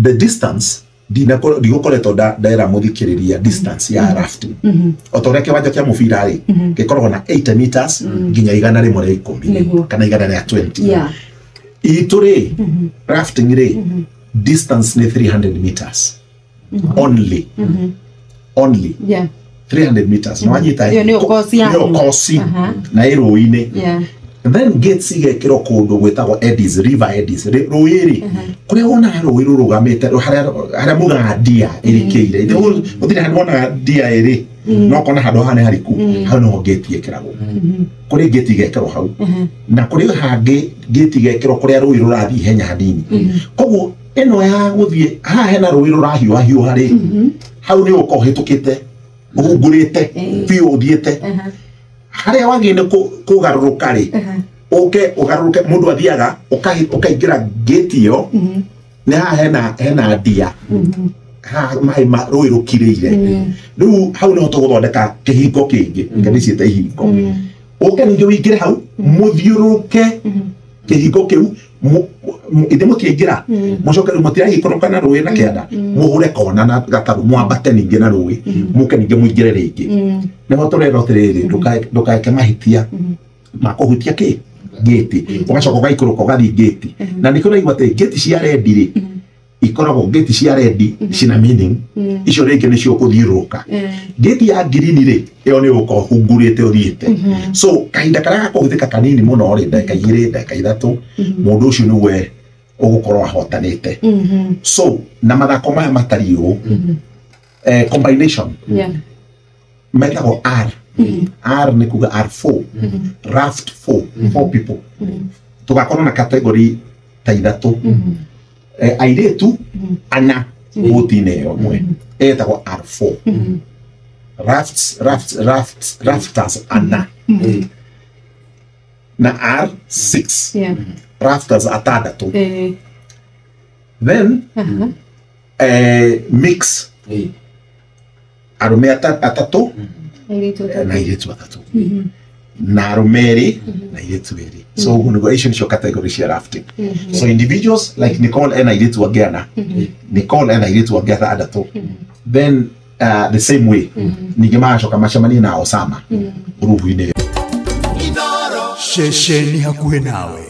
The distance ndigũkoretwo ndera mũthikĩrĩria distance ya rafting o ta ũrĩa kĩwanja kĩa mũbira rĩ gĩkoragwo na 80 meters nginya 110 kana 120. Itũ rĩ rafting rĩ distance nĩ 300 meters only. Only. 300 meters. No wanyita nĩyo kosi na ĩrũĩ-inĩ. Then gates igekĩrwo kũndũ gwĩtagwo Eddies, River Eddies, rũĩ rĩ kũrĩa wonaga rũĩ rũrũgamĩte harĩa mugaga ndia ĩrĩkĩire gũtirĩ handũ wonaga ndia ĩrĩ no kona handũ haha nĩ hariku hau nĩho gate ĩkĩragwo. Kũrĩ gate igekĩrwo hau na kũrĩ hangĩ gate igekĩrwo kũrĩa rũĩ rũrathiĩ ihenya hanini. Koguo ĩno ya gũthiĩ haha hena rũĩ rũrahiũhahiũha rĩ hau nĩ ũgũkorwo ũhĩtũkĩte ũhungurĩte biũ ũthiĩte harĩa wagĩrĩire kũgarũrũka rĩ ũke ũgarũrũke mũndũ athiaga ũkaingĩra gate ĩyo nĩ haha hena ndia haha maĩ ma rũĩ rũkirĩire rĩu hau nĩho tũgũthondeka kĩhingo kĩngĩ kĩndĩ ciĩte ihingo ũke ningĩ ũingĩre hau mũthiũrũrũke kĩhingo kĩu ithe mũtiaingĩra mũcoke rĩu mũtiragĩikũrũka na rũĩ na kĩanda mũhũre kona na gatarũ mwambate ningĩ na rũĩ mũke ningĩ mũingĩre rĩngĩ nĩho tũrerwo atĩrĩrĩ ndũkaeke mahĩtia ma kũhutia kĩ gate ũgacoka ũgaikũrũka ũgathiĩ gate na nĩkĩo ũraigua atĩ gate cia rendi rĩ ikoragwo gate cia rendi cina meaning icio rĩngĩ nĩcio ũkũthiũrũrũka gate ya green rĩ ĩyo nĩ ũgũkorwo ũhungurĩte ũthiĩte so kahinda karĩa gakũhũthĩka kanini mũno rĩ ndagĩka 2 ndagĩka 3 mũndũ ũcio nĩwe ũgũkorwo ahotanĩte. So na mathako maya matariĩ ũũ combination metagwo R R nĩ kuga R4 raft 4 4 people tũgakorwo na category ta 3 airĩtu ana boti-inĩ ĩyo ĩmwe ĩtagwo R4 rafts rafts rafts rafters ana na R6 rafters atandatũ. Then mix arũme atatũ na airĩtu atatũ na arũme erĩ na airĩtu erĩ. So ũguo nĩguo icio nĩcio category cia rafting. So individuals like Nicole ena airĩtu angĩ ana, Nicole ena airĩtu angĩ atandatũ, then the same way ningĩ magacoka macemanie na Osama ngurubu-inĩ. Ceceni hakuhĩ nawe.